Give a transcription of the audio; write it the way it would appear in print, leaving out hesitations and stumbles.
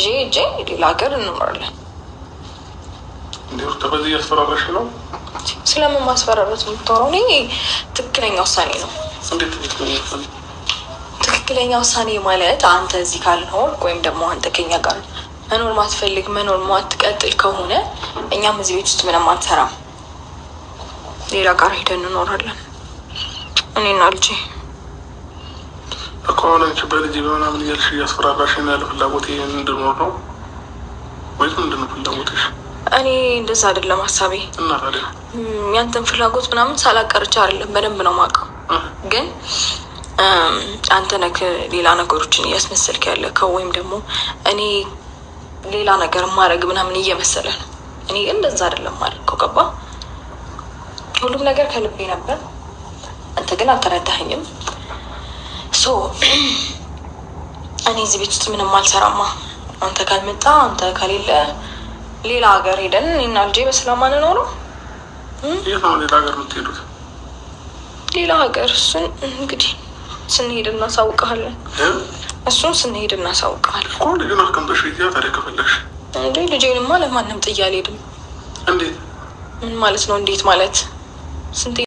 ይዤ ሄጄ ሌላ ሀገር እንኖራለን። እንዴ በዚህ እያስፈራራሽ ነው? ስለምን ማስፈራራት የምታወራው? እኔ ትክክለኛ ውሳኔ ነው። እንዴት ትክክለኛ ውሳኔ? ትክክለኛ ውሳኔ ማለት አንተ እዚህ ካልኖርክ ወይም ደግሞ አንተ ከኛ ጋር መኖር ማትፈልግ፣ መኖር ማትቀጥል ከሆነ እኛም እዚህ ቤት ውስጥ ምንም አንሰራም። ሌላ ጋር ሄደን እንኖራለን እኔና ልጄ። እኮ አሁን አንቺ በልጄ በምናምን እያልሽ እያስፈራራሽ ነው፣ ያለ ፍላጎት እንድኖር ነው ወይስ ምንድን ነው ፍላጎትሽ? እኔ እንደዛ አይደለም ሀሳቤ። እና ታዲያ? ያንተን ፍላጎት ምናምን ሳላቀርቻ አይደለም፣ በደንብ ነው የማውቀው። ግን አንተ ነህ ሌላ ነገሮችን እያስመሰልክ ያለከው ወይም ደግሞ እኔ ሌላ ነገር ማድረግ ምናምን እየመሰለ ነው። እኔ ግን እንደዛ አይደለም ማድረገው። ገባ? ሁሉም ነገር ከልቤ ነበር። አንተ ግን አልተረዳኸኝም። So እኔ እዚህ ቤት ውስጥ ምንም አልሰራማ። አንተ ካልመጣ፣ አንተ ከሌለ ሌላ ሀገር ሄደን እኔና ልጄ በሰላም አንኖርም። የት ነው ሌላ ሀገር የምትሄዱት? ሌላ ሀገር እሱን እንግዲህ ስንሄድ እናሳውቅሃለን። እሱን ስንሄድ እናሳውቅሃለን። እኮ ልጁን አስቀምጠሽ ሂጂ ታዲያ ከፈለግሽ። እንዴ ልጄንማ ለማንም ጥዬ አልሄድም። እንዴት? ምን ማለት ነው? እንዴት ማለት? ስንቴ